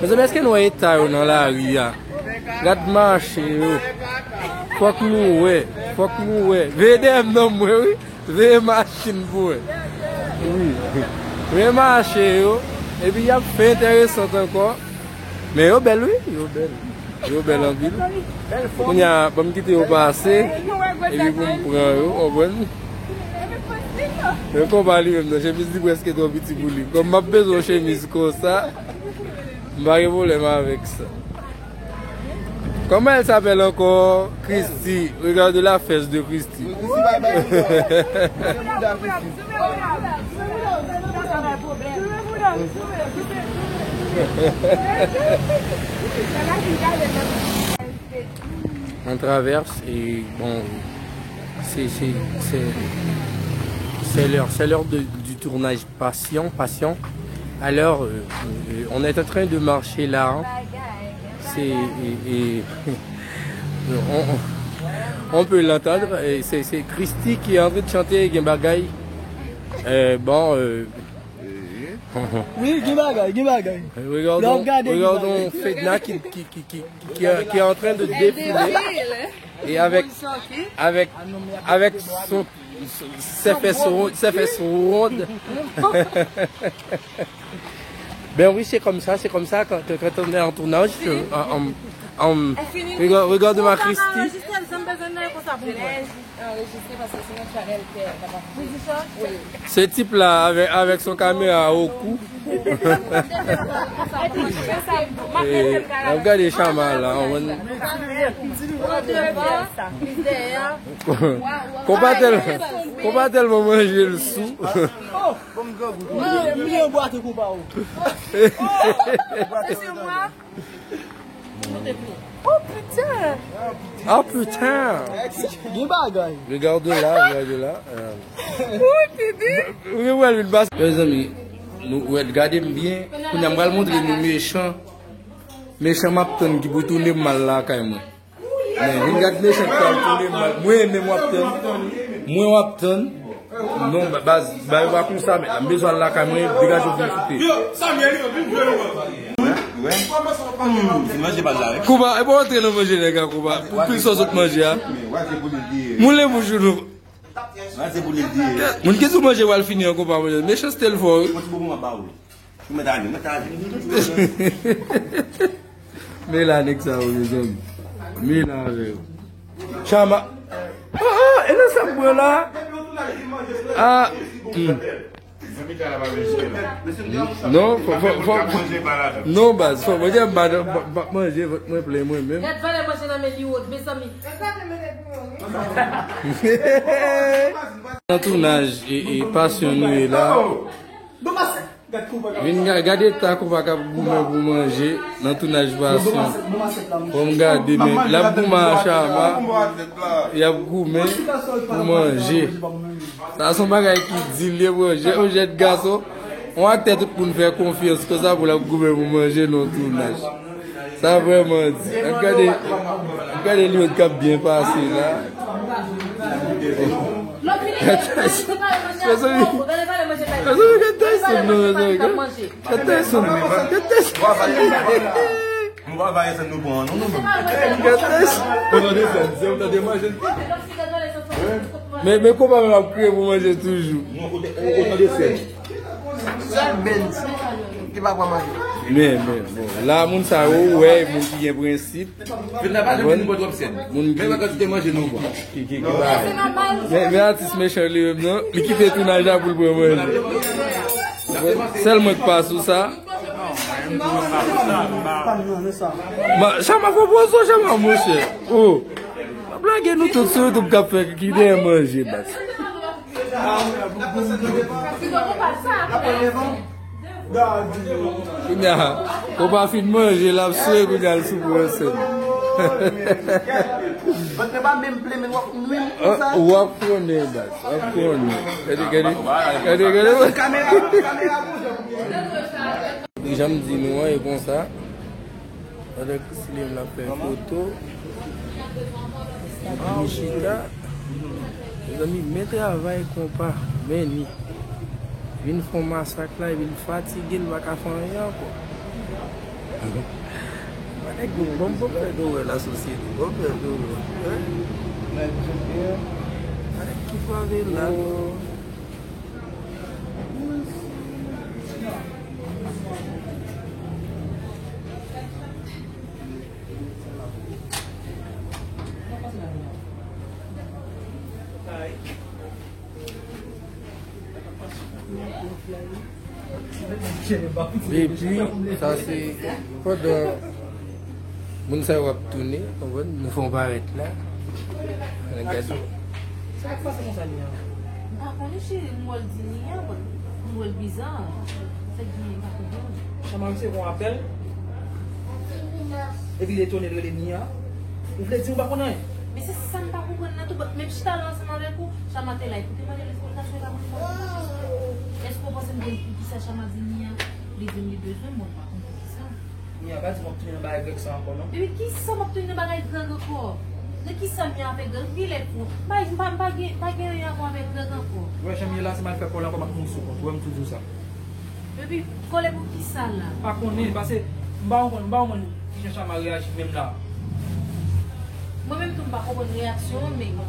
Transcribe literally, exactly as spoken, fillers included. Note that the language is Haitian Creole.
Mezanmi, èske nou wè eta yo nan lari a? Gad mache yo. Fòk nou wè. Fòk nou wè. Veye dèyè m non mwen, wi. Veye machin pou wè. Wi. Veye mache yo. Epi y ap fè enteresant ankò. Men yo bèl, wi. Yo bèl. Yo bèl anpil. Kounye a, ban m kite yo pase. Epi pou m pran yo, w konprann? Men konpa li menm nan, chemiz li prèske twò piti pou li. Kòm m ap bezwen yon chemiz konsa, m pa gen pwoblèm avèk sa. Comment elle s'appelle encore? Christy. Regarde la fesse de Christy. Christy, bay, bay, bay. Bouda Christy. On traverse et bon, c'est, c'est, c'est, c'est l'heure, c'est l'heure de, du tournage patient, patient. Alors, euh, euh, on est en train de marcher là, hein. C'est, et, et, on, on, on peut l'entendre, et c'est, c'est Christy qui est en train de chanter, gen bagay. Euh, bon, euh, Wi, gen bagay, gen bagay. Regardons, regardons Fedna qui, qui, qui, qui, qui, est, qui est en train de défiler. Et avec, avec, avec son, ses fesses rondes, ses fesses rondes. Ben oui, c'est comme ça, c'est comme ça quand, quand, quand on est en tournage. Euh, en, en, en, regarde, regarde ma Christy. Se tip la avèk, avèk son kamera o kou. N ap gade Chama la. Konpa tèlman manje l sou. Oh putain! Ah putain! Gen bagay. Regarde là, regarde là. Euh. Wi, wè l vin pase. Mezanmi, nou wè, gade m byen. Kounye a m pral montre nou mechan. Mechan m ap tann ki pou tounen m al lakay mwen. Men vin gad mechan k pral tounen m al. Mwen menm w ap tann. Mwen w ap tann. Non, baz, bagay pa konsa, men m bezwen al lakay mwen, degaje w vin kite. Kouba, e pa antre nan manje nèg la, Kouba. Pou pil sa w sot manje a. Moun le bouch ou nou. Moun ki sou manje pral fini an, Kouba, manje. Mechanste l fò, wi. Ou mèt ale, ou mèt ale. Men la nèg sa yo, mezanmi. Men la avè yo. Chama. Oh, oh, e nan sa m pran la. Ah. Hmm. Non, fò, fò, fò, fò. Non, baz, fò, mwen di, m pa, m pa, m pa manje, vant mwen plen mwen menm. Gad valè manje nan men li wot, mezanmi. Nan tounaj e, e pasyon nou ye la. Vin ga-, gade ta Kouba k ap goumen pou manje nan tounaj pasyon. Fò m gade, men l ap goumen a Chama. Y ap goumen pou manje. Sa se yon bagay ki di l ye, bro. Jè-, yon jèn gason, yon aktè tout moun fè konfyans konsa pou l ap goumen pou manje nan yon tounaj. Sa vrèman di. N ap gade, n ap gade Lyon k ap byen pase la. Mezanmi, mezanmi, gad Tyson non, mezanmi. Gad Tyson, gad Tyson. Gad Tyson. Men, men Kouba menm ap kriye pou manje toujou. Sèl Benz ki pa pran manje. Men, men, bon. La, moun sa yo, ou wè, moun ki gen prensip. Moun ki, ki, ki ba. Men, men atis mechan li menm, non? Li kite tounaj la pou l pran manje. Sèl mwen k pa sou sa. Ba, Chama, fò pran sou Chama, monchè. Oh. Ap lage nou tout sou YouTube k ap fè ki dèyè manje, baz. Kounye a, Kouba fin manje, l ap swe, kounye a l sou pran sèn. Vant mwen pa menm plen, men w ap nwi m konsa. W ap konnen, baz, w ap konnen. Gade, gade, gade, gade. Kamera, kamera pou jan. Jan m di nou an, e konsa. Pandan Christy li menm l ap fè foto, epi li chita. Mezanmi, men travay konpa, men li vin fè yon masak la, epi l fatige, l pa ka fè anyen ankò. Nèg, bon, bon, fè nou wè la sosyete, bon, fè nou wè. Nèg ki pale la. Epi, sa se pandan moun sa yo ap tounen, konprann, nou fè yon parèt la. Ann gade. Sa k ap pase konsa, Nia? M pa konnen, cheri, m wè l di Nia, but m wè l biza. Sa k genyen, m pa konprann. Chama resevwa yon apèl. Epi l etone, l rele Nia. Ou vle di ou pa konn anyen? Men se sa m pa konprann nan tou, but menm chita la ansanm avèk ou, Chama te la, epi te mande l esplikasyon, e pa mwen li mande l esplikasyon. Èske w panse m konn poukisa Chama di Nia, li di m li bezwen mwen, m pa konn poukisa. Nia, pa di m w ap tounen nan bagay Grèg sa ankò, non. Epi kisa m ap tounen nan bagay Grèg ankò? Nan kisa Nia ap fè Grèg? Kilè pou? M pa, m pa, m pa gen, pa gen anyen a wè avèk Grèg ankò. Ou wè jan m ye la, si m al fè kòlè ankò, m ap mouri sou kont ou, wè m tou di w sa. Epi, kòlè pou kisa la? M pa konnen, paske m pa konprann, m pa konprann kijan Chama reyaji menm la. Mwen menm tou, m pa konprann reyaksyon an, men